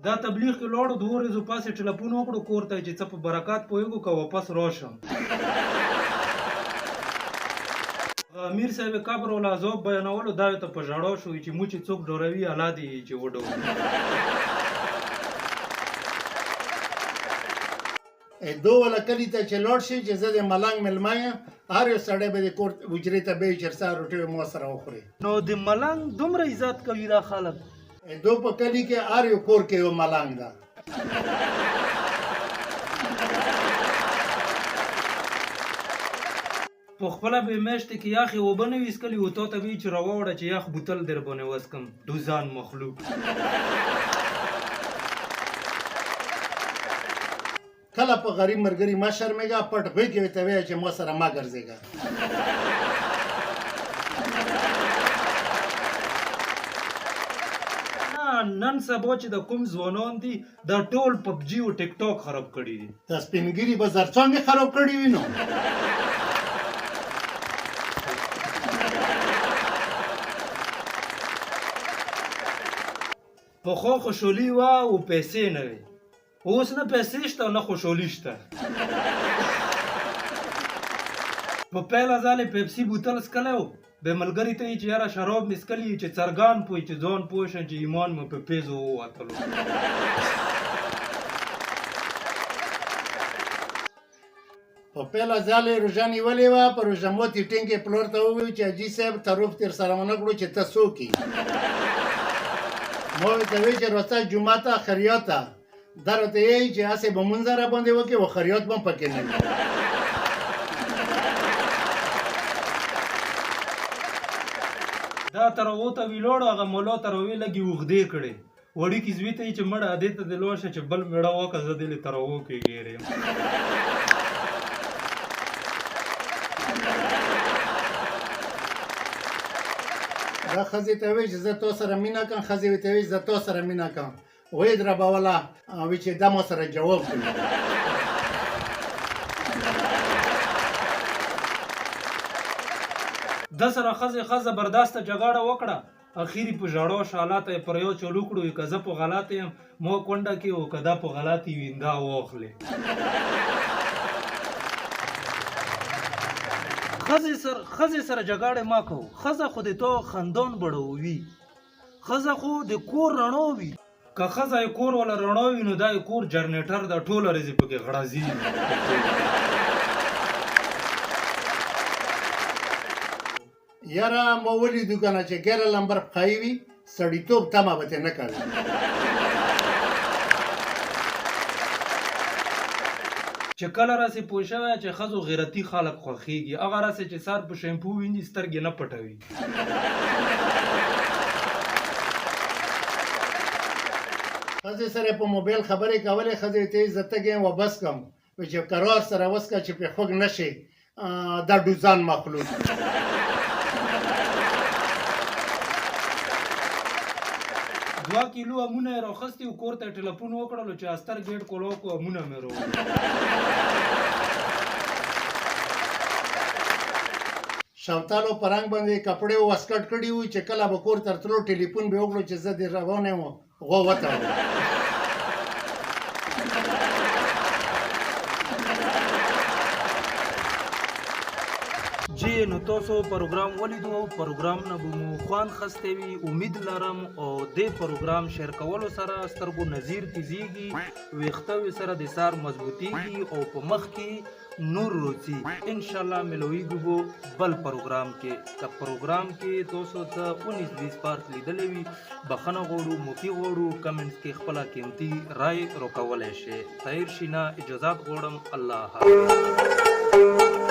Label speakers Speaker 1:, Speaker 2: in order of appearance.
Speaker 1: دا تبلیغ کې لاړو، دوه ورځو پس یې ټیلفون وکړو کور ته چې څه په برکات پوهېږو که واپس راشم. امیر صاحب قبر او عذاب بیانولو، دا ته په ژړا شو چې مو چې څوک ډوروي الله دې چې وډوروي.
Speaker 2: دو ولا کلی ته چې لاړ شي چې زه د ملنګ مېلمه یم، هر یو سړی به د کور حجرې ته بیایي چې سهار روټۍ مو سره وخوري.
Speaker 1: نو د ملنګ دومره عزت کوي دا خلک.
Speaker 2: دو په کلي کې هر یو کور کې یو ملنګ ده.
Speaker 1: په خپله به میاشتې کې یخې اوبه نه وي څکلي او تا ته به یې چې راواوړه چې یخ بوتل در باندې وڅکم، ډوزان مخلوق.
Speaker 2: کله په غریب مرګري مه شرمېږه، پټ غوږ کې ورته وایه چې ما سره مه ګرځېږه.
Speaker 1: نن سبا چې د کوم ځوانان دي دا ټول پبجي او ټیک ټاک خراب کړي دي.
Speaker 2: دا سپین ږیري به زرڅانګې خراب کړي وي نو.
Speaker 1: پخوا خوشحالي وه او پیسې نه وې، اوس نه پیسې شته او نه خوشحالي شته. په پیله ځل یې پیپسي بوتل څکلی و، بیا ملګري ته یې چې یاره شراب مې څکلي چې چرګان پوه چې ځان پوه شم چې ایمان مې په پیزو ووتلو.
Speaker 2: په پیله ځل یې روژه نیولې وه، په روژه ماتي ټینګ یې پلار ته وویل چې حاجي صاحب تعارف در سره ونه کړو چې ته څوک یې. ما ورته ویل چې راځه جومات ته خریات ته، دا راته یې چې هسې به مونځ را باندې وکړي او خریات به هم پکې نه وي.
Speaker 1: دا تر هغو ته ولاړو، هغه ملا تراوې لږې اوږدې کړې، وړوکي زوی ته یې چې مړه ادې ته دې لاړ شه چې بل مېړه وکړه، زه دې له تراوو کې ګیر یم.
Speaker 2: دا ښځې ته وایي چې زه تا سره مینه کوم، ښځې ورته وایي چې زه تا سره مینه کوم، ویې دربوله وی چې دا ما سره جواب کوي.
Speaker 1: ده سره ښځې ښه زبردسته جګړه وکړه، اخیر په ژړا شاله ته یې پر یو چل وکړو، که زه په غلط یم ما کونډه کې او که دا په غلط وي دا واخلې. ښځې سره جګړې ما کوو، ښځه خو د تا خندان بړوي، ښځه خو د کور رڼا وي. که ښځه یې کور ولا رڼا وي نو دا یې کور جنریټر ده، ټوله ورځ یې پکې غړځي.
Speaker 2: یاره ما ولیدو که نه چې ګیره لمبر پخای وي، سړیتوب تمه به ترې نه کوې.
Speaker 1: چې کله راسې پوه شوی چې ښځو غیرتي خلک خوښېږي، هغه راسې چې سر په شیمپو وینځي سترګې نه پټوي.
Speaker 2: ښځې سره په موبایل خبرې کولې، ښځې ورته ویل زه تږی یم وبس کوم، وایي چې کرار سره وڅکه چې پرې خوږ نه شې، دا ډوزان مخلوق.
Speaker 1: دوه کیلو امونه یې راخستي او کور ته یې ټیلفون وکړلو چې استر ګیټ کولاو کو امونه مې راوړي.
Speaker 2: شوتلو په رنګ باندې کپړې واسکټ کړي وو چې کله به کور ته تلو ټیلیفون به وکړو چې زه دې روان یم، غوا وتړه.
Speaker 1: جی نو تاسو پروګرام ولیدو، پروګرام نه به مو خوند خسته وي امید لرم، او دې پروګرام شیر کولو سره سترګو نظیر تیزیږي، ویښته سره د سار مضبوطیږي او په مخ کې نور روزي. ان شاء الله ملویږو به بل پروګرام کې. که پروګرام کې تاسو ته 19 20 پارت لیدلی وي بخښنه غواړو، معافي غواړو. کمنټس کې خپله قیمتي رای راکولی شئ. طاهر شینا اجازت غواړم، الله حافظ.